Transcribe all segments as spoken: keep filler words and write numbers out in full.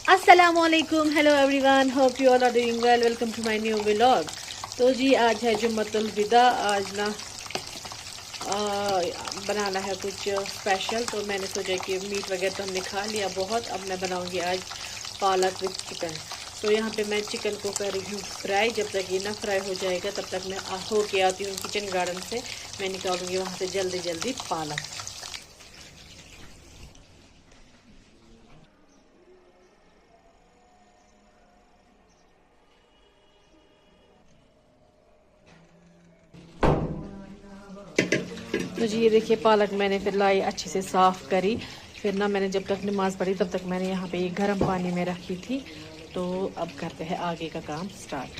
السلام علیکم، hello everyone, hope you all are doing well, welcome to my new vlog. تو جی، آج ہے جمعۃ الوداع. آج نا آ، بنانا ہے کچھ اسپیشل، تو میں نے سوچا کہ میٹ وغیرہ تو ہم نے کھا لیا بہت، اب میں بناؤں گی آج پالک وتھ چکن. تو یہاں پہ میں چکن کو کر رہی ہوں فرائی. جب تک یہ نہ فرائی ہو جائے گا، تب تک میں آ- ہو کے آتی ہوں کچن گارڈن سے. میں نکالوں گی وہاں سے جلدی جلدی پالک. تو جی، یہ دیکھیے، پالک میں نے پھر لائی، اچھے سے صاف کری. پھر نا، میں نے جب تک نماز پڑھی، تب تک میں نے یہاں پہ یہ گرم پانی میں رکھی تھی. تو اب کرتے ہیں آگے کا کام اسٹارٹ.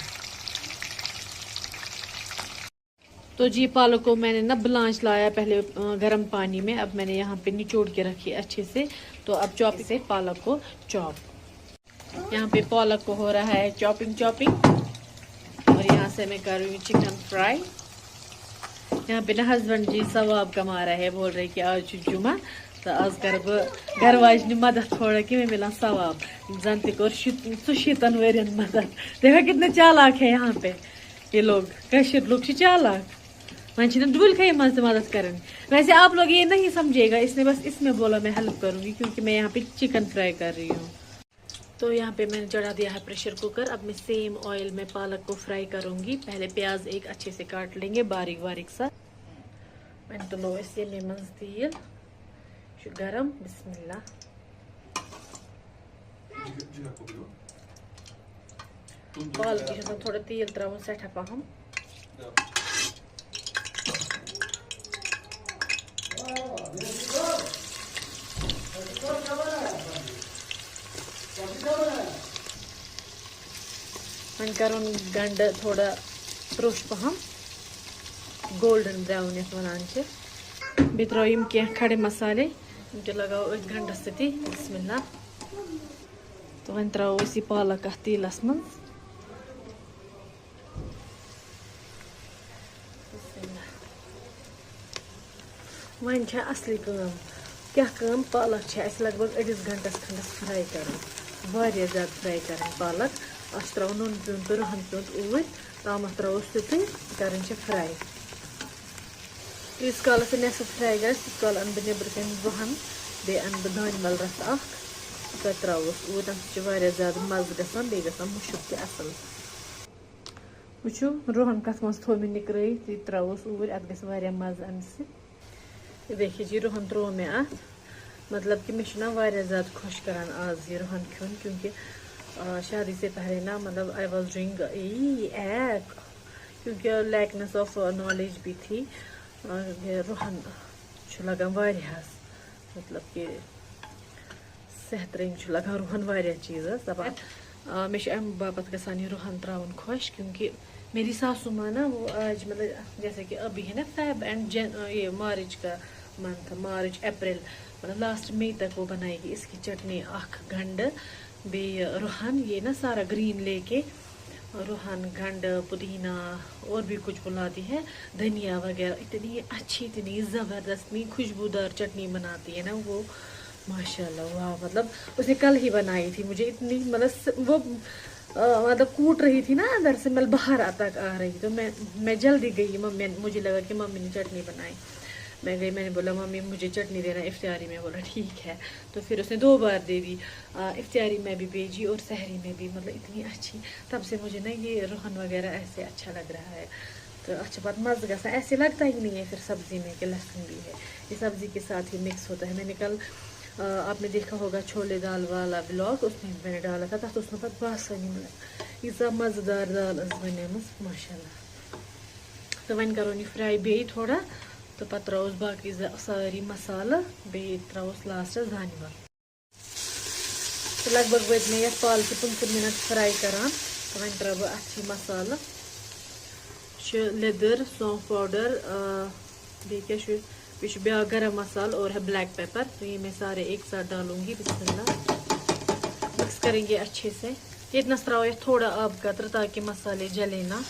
تو جی، پالک کو میں نے نا بلانچ لایا پہلے، آ، گرم پانی میں. اب میں نے یہاں پہ نچوڑ کے رکھی اچھے سے. تو اب چاپ سے پالک کو چاپ. یہاں پہ پالک کو ہو رہا ہے چاپنگ چاپنگ، اور یہاں سے میں کر رہی ہوں چکن فرائی. یہاں پہ نا ہسبینڈ جی ثواب کما رہے ہیں، بول رہے کہ آج چھُ جمعہ، تو آز کر بہٕ گھر واجنہِ مدد تھوڑا کہ مےٚ مِلان ثواب. زن تہِ کوٚر شیت-، ژُشیٖتن ؤرین مدد. دیکھا کتنے چالاک ہے یہاں پہ یہ لوگ. کٲشِر لوگ چھِ چالاک. وۄنۍ چھِنہٕ ڈُلۍ کھے منٛز تہِ مدد کران. ویسے آپ لوگ یہ نہیں سمجھے گا، اس نے بس اس میں بولا میں ہیلپ کروں گی، کیونکہ میں یہاں پہ چکن فرائی کر رہی ہوں. تو یہاں پہ میں نے چڑھا دیا ہے پریشر کوکر. اب میں سیم آئل میں پالک کو فرائی کروں گی. پہلے پیاز ایک اچھے سے کاٹ لیں گے باریک باریک سا. وۄنۍ تُلو أسۍ ییٚمے منٛز تیٖل. یہِ چھُ گرم. بسم اللہ. پالکہِ چھُ آسان تھوڑا تیٖل ترٛاوُن، سٮ۪ٹھاہ پَہَم. وۄنۍ کَرُن گنٛڈٕ تھوڑا ترٛوٚش پَہَم، گولڈن براؤن یَتھ وَنان چھِ. بیٚیہِ ترٛاوو یِم کینٛہہ کھڑے مسالے، یِم تہِ لگاوو أتھۍ گنٛڈَس سۭتی. بسم اللہ. تہٕ وۄنۍ ترٛاوو أسۍ یہِ پالک اَتھ تیٖلَس منٛز. وۄنۍ چھےٚ اصلی کٲم. کیٛاہ کٲم؟ پالک چھےٚ اَسہِ لگ بگ أڑِس گھنٹَس کھنٛڈَس فرائی کَرٕنۍ. واریاہ زیادٕ فرائی کَرٕنۍ پالک. اَتھ چھُ ترٛاوُن نُن پیوٗنٛت تہٕ رُہَن پیوٗنٛت اوٗرۍ. تامَتھ ترٛاوو سُہ تہٕ کَرٕنۍ چھےٚ فرائی. ییٖتِس کالَس یہِ نٮ۪صٕف فرائی گژھِ، تیٖتِس کال اَنہٕ بہٕ نیٚبرٕ کَنہِ رُہَن، بیٚیہِ اَنہٕ بہٕ دانہِ وَل رَژھ اَکھ. سۄ تہِ ترٛاووس اوٗرۍ. تَمہِ سۭتۍ چھُ واریاہ زیادٕ مَزٕ گژھان، بیٚیہِ گژھان مُشُک تہِ اَصٕل. وٕچھِو، رُہَن کَتھ منٛز تھوٚو مےٚ نِکرٲیِتھ، یہِ تہِ ترٛاووس اوٗرۍ، اَتھ گژھِ واریاہ مَزٕ اَمہِ سۭتۍ. یہِ دیکھِو جی، رُہَن ترٛوو مےٚ اَتھ. مطلب کہِ مےٚ چھُنہ واریاہ زیادٕ خۄش کَران آز یہِ رُہَن کھیوٚن، کیونکہ، آ، شادی سے پہلے نا، مطلب، I was doing a act، کیونکہ lackness of knowledge بھی تھی. آ، یہِ رُہَن چھُ لَگان واریاہَس، مطلب کہِ صحت رٔنٛگۍ چھُ لَگان رُہَن واریاہ چیٖزَس. دَپان، آ، مےٚ چھُ اَمہِ باپَتھ گژھان یہِ رُہَن ترٛاوُن خۄش، کیونکہ میری ساسو ماں نا، وہ آج، مطلب، جیسے کہ ابھی ہے نا فیب اینڈ جن-، یہ مارچ کا منتھ، مارچ، اپریل، مطلب، لاسٹ مئی تک وہ بنائے گی اس کی چٹنی، اکھ گنڈٕ، بیٚیہِ رُہَن، یہ نا سارا گرین لے کے، رُہَن، گنڈٕ، پودینہ، اور بھی کچھ بلاتی ہے، دھنیا وغیرہ، اتنی اچھی، اتنی زبردست، اتنی خوشبودار چٹنی بناتی ہے نا وہ، ماشاءاللہ، واہ، مطلب، اس نے کل ہی بنائی تھی، مجھے اتنی، مطلب، س-، وہ، آ، مطلب، کوٹ رہی تھی نا اندر سے، مطلب، باہر تک آ رہی، تو میں، میں جلدی گئی، ممی، مجھے لگا کہ ممی نے چٹنی بنائی. میں گئی، میں نے بولا، "ممی، مجھے چٹنی دینا افطاری میں۔" بولا، "ٹھیک ہے۔" تو پھر اس نے دو بار دے دی، آ، افطاری میں بھی بھیجی اور سحری میں بھی، مطلب، اتنی اچھی. تب سے مجھے نا یہ رُہَن وغیرہ ایسے اچھا لگ رہا ہے. تو اچھا، پتہٕ مَزٕ گژھان، ایسے لگتا ہی نہیں ہے پھر سبزی میں کہ لہسن بھی ہے. یہ سبزی کے ساتھ ہی مکس ہوتا ہے. میں نے کل، آ، آپ نے دیکھا ہوگا چھولے دال والا ولاگ، اس میں میں نے ڈالا تھا، تَتھ اوس نہٕ پتہٕ باسٲنی، مطلب، ییٖژاہ مَزٕدار دال ٲس بنیمٕژ، ماشاءاللہ. تہٕ وۄنۍ کَرون یہِ فرائی بیٚیہِ تھوڑا، تہٕ پتہٕ ترٛاووس باقٕے زٕ سٲری مسالہٕ، بیٚیہِ ترٛاووس لاسٹَس دانہِ وَل. تہٕ لگ بگ وٲتۍ مےٚ یَتھ پالکہِ پٕنٛژٕہ مِنَٹ فرائی کران. تہٕ وۄنۍ ترٛاوٕ بہٕ اَتھ یہِ مسالہٕ. چھِ لیٚدٕر، سونٛف پاوڈر، آ، بیٚیہِ کیٛاہ چھُ، بیٚیہِ چھُ بیٛاکھ گرم مسالہٕ اور ہے بلیک پیپر. تو یہ میں سارے ایک ساتھ ڈالوں گی. بسم اللہ. مکس کریں گے اچھے سے. ییٚتہِ نَس ترٛاوو یَتھ تھوڑا آب قطرٕ تاکہِ مسالے جلے نہ.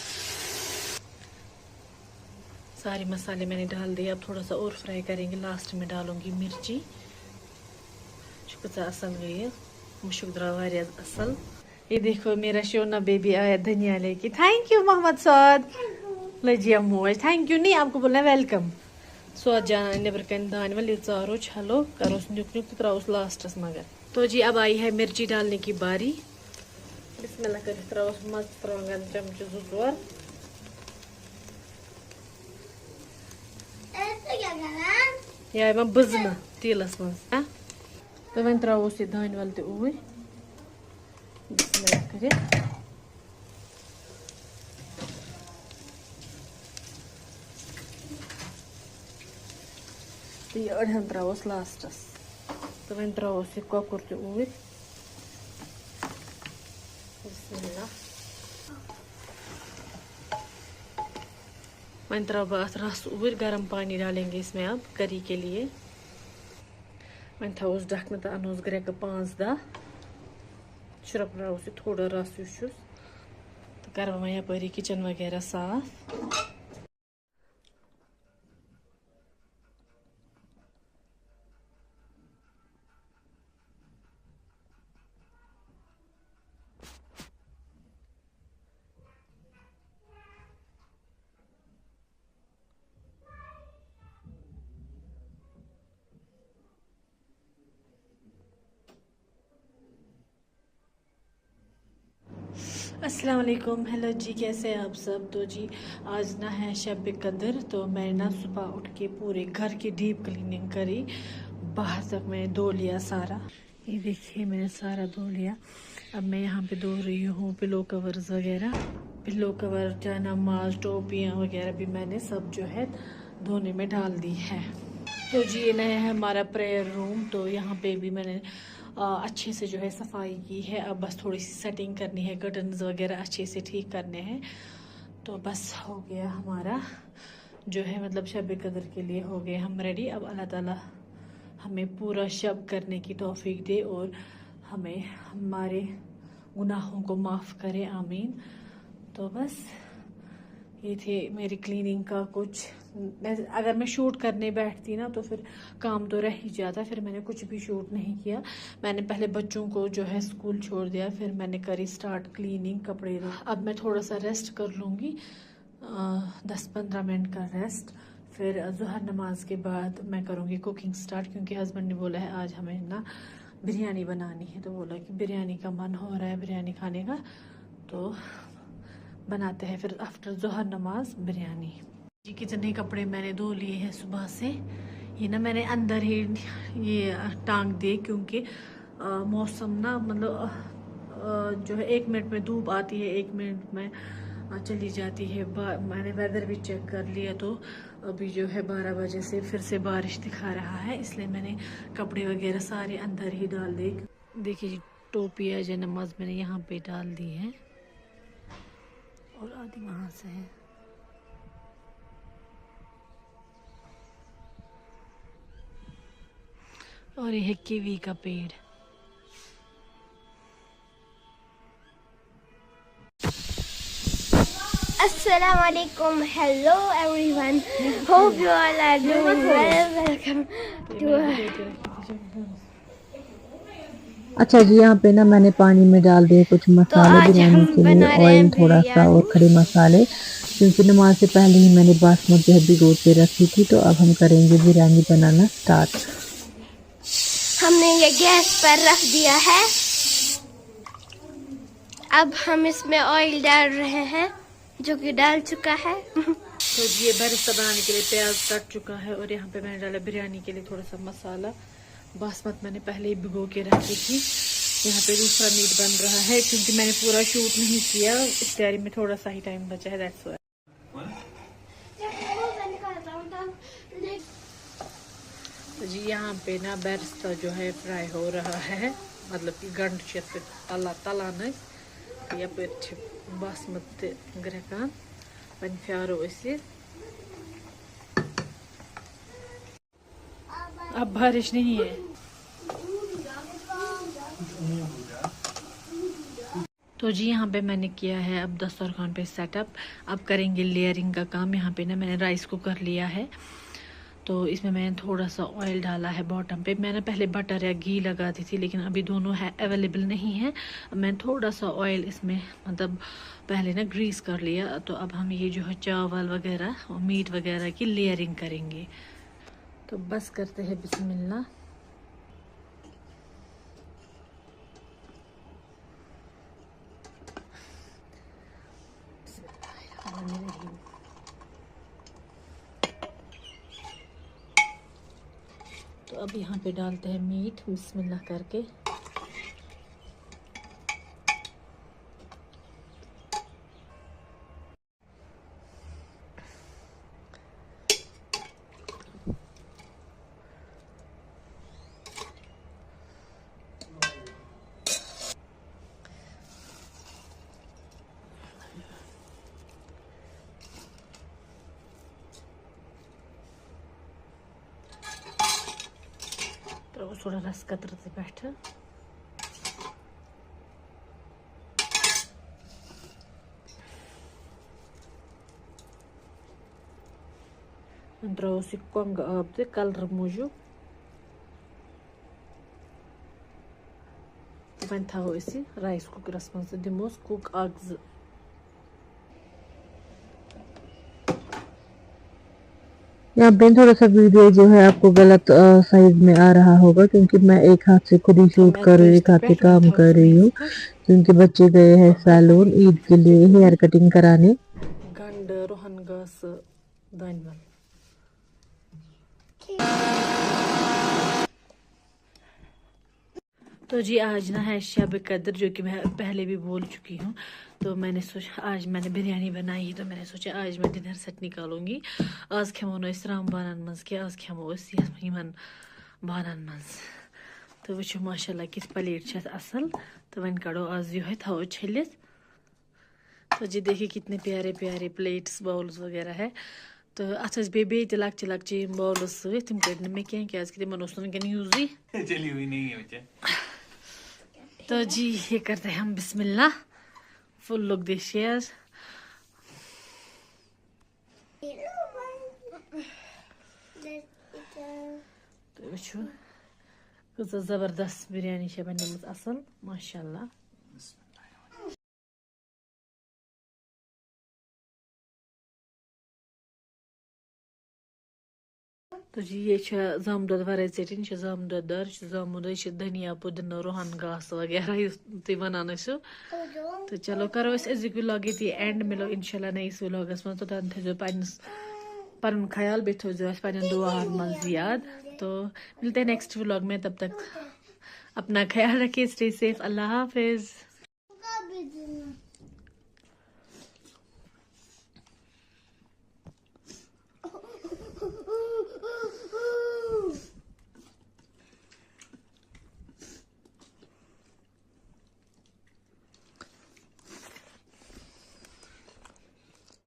سارے مسالے میں نے ڈال دیے، اب تھوڑا سا اور فرائی کریں گے، لاسٹ میں ڈالوں گی مرچی. چھُ کۭژاہ اصل گٔیہِ. مُشُک درٛاو واریاہ اَصٕل۔ یہ دیکھو، میرا شونا بیبی آیا دھنیا لے کے۔ تھینک یو محمد سعد۔ لجیا موج، تھینک یو نہیں، آپ کو بولنا ویلکم۔ سعد جان آے نیٚبرٕ کنہِ دانہِ وَل، یہِ ژارو، چھَلو، کَروس نیُک نیُک تہٕ ترٛاووس لاسٹَس مگر۔ تو جی، اب آئی ہے مرچی ڈالنے کی باری۔ بسم اللہ کٔرِتھ ترٛاووس مَرژٕوانٛگَن چمچہٕ زٕ ژور۔ یا یِوان بٕزنہٕ تیٖلَس منٛز، ہا؟ تہٕ وۄنۍ ترٛاووس یہِ دانہِ وَل تہِ اوٗرۍ۔ بسم اللہ کٔرِتھ۔ تہٕ یہِ أڑہَن ترٛاووس لاسٹَس۔ تہٕ وۄنۍ ترٛاووس یہِ کۄکُر تہِ اوٗرۍ۔ بسم اللہ۔ وۄنۍ ترٛاوٕ بہٕ اَتھ رَس اوٗرۍ، گرم پانی ڈالیں گے اس میں اب کری کے لیے۔ وۄنۍ تھاووس ڈھکنہٕ تہٕ اَنوس گرٛٮ۪کہٕ پانٛژھ دَہ۔ شرٛۄپناووس یہِ تھوڑا رَس یُس چھُس۔ تہٕ کَرٕ بہٕ وۄنۍ یَپٲری کِچَن وغیرہ صاف۔ السلام علیکم، ہیلو جی، کیسے ہیں آپ سب؟ تو جی، آج نا ہے شب قدر، تو میں نا صبح اٹھ کے پورے گھر کی ڈیپ کلیننگ کری۔ باہر تک میں نے دھو لیا سارا۔ یہ دیکھیے، میں نے سارا دھو لیا۔ اب میں یہاں پہ دھو رہی ہوں پلو کورز وغیرہ۔ پلو کور، جانماز، ٹوپیاں وغیرہ بھی میں نے سب جو ہے دھونے میں ڈال دی ہے۔ تو جی، یہ نیا ہے ہمارا پریئر روم، تو یہاں پہ بھی میں نے آ، اچھے سے جو ہے صفائی کی ہے۔ اب بس تھوڑی سی سیٹنگ کرنی ہے، کرٹنز وغیرہ اچھے سے ٹھیک کرنے ہیں۔ تو بس ہو گیا ہمارا جو ہے، مطلب، شب قدر کے لیے ہو گئے ہم ریڈی۔ اب اللہ تعالیٰ ہمیں پورا شب کرنے کی توفیق دے اور ہمیں ہمارے گناہوں کو معاف کرے، آمین۔ تو بس یہ تھے میری کلیننگ کا کچھ۔ میں، اگر میں شوٹ کرنے بیٹھتی نا تو پھر کام تو رہ ہی جاتا، پھر میں نے کچھ بھی شوٹ نہیں کیا۔ میں نے پہلے بچوں کو جو ہے اسکول چھوڑ دیا، پھر میں نے کری اسٹارٹ کلیننگ، کپڑے دھو۔ اب میں تھوڑا سا ریسٹ کر لوں گی، آ، دس پندرہ منٹ کا ریسٹ۔ پھر ظہر نماز کے بعد میں کروں گی کوکنگ اسٹارٹ، کیونکہ ہسبینڈ نے بولا ہے آج ہمیں نا بریانی بنانی ہے، تو بولا کہ بریانی کا من ہو رہا ہے بریانی کھانے کا، تو بناتے ہیں پھر آفٹر ظہر نماز بریانی۔ جی، کچن کے کپڑے میں نے دھو لیے ہیں صبح سے۔ یہ نا میں نے اندر ہی یہ ٹانگ دیے، کیونکہ آ، موسم نا، مطلب، آ، آ، جو ہے، ایک منٹ میں دھوپ آتی ہے، ایک منٹ میں آ، چلی جاتی ہے۔ با-، میں نے ویدر بھی چیک کر لیا، تو ابھی جو ہے بارہ بجے سے پھر سے بارش دکھا رہا ہے، اس لیے میں نے کپڑے وغیرہ سارے اندر ہی ڈال دیے۔ دیکھیے جی، ٹوپی ہے جنماز میں نے یہاں پہ ڈال دی ہے اور آدھی وہاں سے ہے۔ اور یہ ہے کیوی کا پیڑ۔ السلام علیکم، hello everyone, hope you all are doing well, welcome to our اچھا جی، یہاں پہ نا میں نے پانی میں ڈال دیے کچھ مسالے بریانی کے لیے، آئل تھوڑا سا اور کھڑے مسالے، کیونکہ نماز سے پہلے ہی میں نے باسمت جو ہے بھگو کے رکھی تھی۔ تو اب ہم کریں گے بریانی بنانا اسٹارٹ۔ ہم نے یہ گیس پر رکھ دیا ہے، اب ہم اس میں آئل ڈال رہے ہیں، جو کہ ڈال چکا ہے۔ تو جی، یہ برستہ بنانے کے لیے پیاز کٹ چکا ہے اور یہاں پہ میں نے ڈالا بریانی کے لیے تھوڑا سا مسالہ۔ باسمت میں نے پہلے ہی بھگو کے رکھی تھی۔ یہاں پہ دوسرا میٹ بن رہا ہے، کیونکہ میں نے پورا شوٹ نہیں کیا، اس تیاری میں تھوڑا سا ہی ٹائم بچا ہے، that's why۔ جی، یہاں پہ نا برستہ جو ہے فرائی ہو رہا ہے، مطلب کہ گنڈٕ چھِ یَتھ پٮ۪ٹھ تَلان، تَلان ٲسۍ، یَپٲرۍ چھِ باسمت تہِ گرٛٮ۪کان۔ وۄنۍ پھیٛارو أسۍ یہِ۔ اب بارش نہیں ہے۔ تو جی، یہاں پہ میں نے کیا ہے اب دسترخوان پہ سیٹ اپ۔ اب کریں گے لیئرنگ کا کام۔ یہاں پہ نا میں نے رائس کوکر لیا ہے، तो इसमें मैंने थोड़ा सा ऑयल डाला है बॉटम पे। मैंने पहले बटर या घी लगाती थी, लेकिन अभी दोनों है, अवेलेबल नहीं है। मैं थोड़ा सा ऑयल इसमें, मतलब, पहले ना ग्रीस कर लिया। तो अब हम ये जो है चावल वगैरह और मीट वगैरह की लेयरिंग करेंगे। तो बस करते हैं बिस्मिल्लाह। तो अब यहाँ पे डालते हैं मीट, बिस्मिल्लाह करके। ترٛاوو تھوڑا رَس قطرٕ تہِ پٮ۪ٹھٕ۔ وۄنۍ ترٛاووس یہِ کۄنٛگہٕ آب تہِ کلرٕ موٗجوٗب۔ وۄنۍ تھاوو أسۍ یہِ رایس کُکرس منٛز تہٕ دِموس کُک اکھ زٕ۔ यहाँ पे थोड़ा सा वीडियो जो है आपको गलत साइज में आ रहा होगा, क्योंकि मैं एक हाथ से खुद ही शूट कर रही हूँ, एक हाथ से काम कर रही हूँ, क्योंकि बच्चे गए हैं सैलून ईद के लिए हेयर कटिंग कराने। گنڈٕ، رُہن گاسہٕ، دانہِ ول۔ تو جی، آج نا ہے شب قدر، جو کہ میں پہلے بھی بول چکی ہوں۔ تو میں نے سوچا، آج میں نے بریانی بنائی، تو میں نے سوچا آج میں ڈنر سیٹ نکالوں گی۔ آز کھیمو نہٕ أسۍ ترام بانن منٛز کینٛہہ، آز کھیمو أسۍ یتھ یِمن بانن منٛز۔ تو وٕچھِو ماشاءاللہ کِتھ پلیٹ چھِ اَتھ اصل۔ تو وۄنۍ کڑو آز یِہوٚے، تھاوو چھٔلِتھ۔ تو جی دیکھیے کتنے پیارے پیارے پلیٹس، باؤلز وغیرہ ہے۔ تو اتھ ٲسۍ بیٚیہِ، بیٚیہِ تہِ لۄکچہِ لۄکچہِ یِم باؤلز سۭتۍ، تِم کٔڑۍ نہٕ مےٚ کینٛہہ، کیازِ کہِ تِمن اوس نہٕ وٕنکیٚن یوٗزٕے۔ چلی ہوئی نہیں ہے بچہ۔ تو جی، یہ کرتے ہیں ہم بسم اللہ۔ فل لک دیکھیے آج۔ تُہۍ وٕچھِو، کۭژاہ زبردست بریانی چھےٚ بنیمٕژ اصل، ماشاءاللہ۔ تو جی، یہِ چھِ زامہٕ دۄد ورٲے ژیٚٹِنۍ، یہِ چھِ زامہٕ دۄد دار، یہِ چھِ زامہٕ دۄد، یہِ چھِ دھنیا، پُدنہٕ، رُہن گاسہٕ وغیرہ، یُس تُہۍ وَنان ٲسِو۔ تو چلو، کرو أسۍ أزیُک وِلاگ ییٚتی اینڈ، مِلو انشاءاللہ نٔیِس وِلاگَس منٛز۔ توٚتام تھٲیزیو پنٛنِس، پَنُن خیال، بیٚیہِ تھٲیزیو اَسہِ پنٛنٮ۪ن دُعاہَن منٛز یاد۔ تو ملتے ہیں نیکسٹ وِلاگ میں، تب تک اپنا خیال رکھیے، اسٹے سیف، اللہ حافظ۔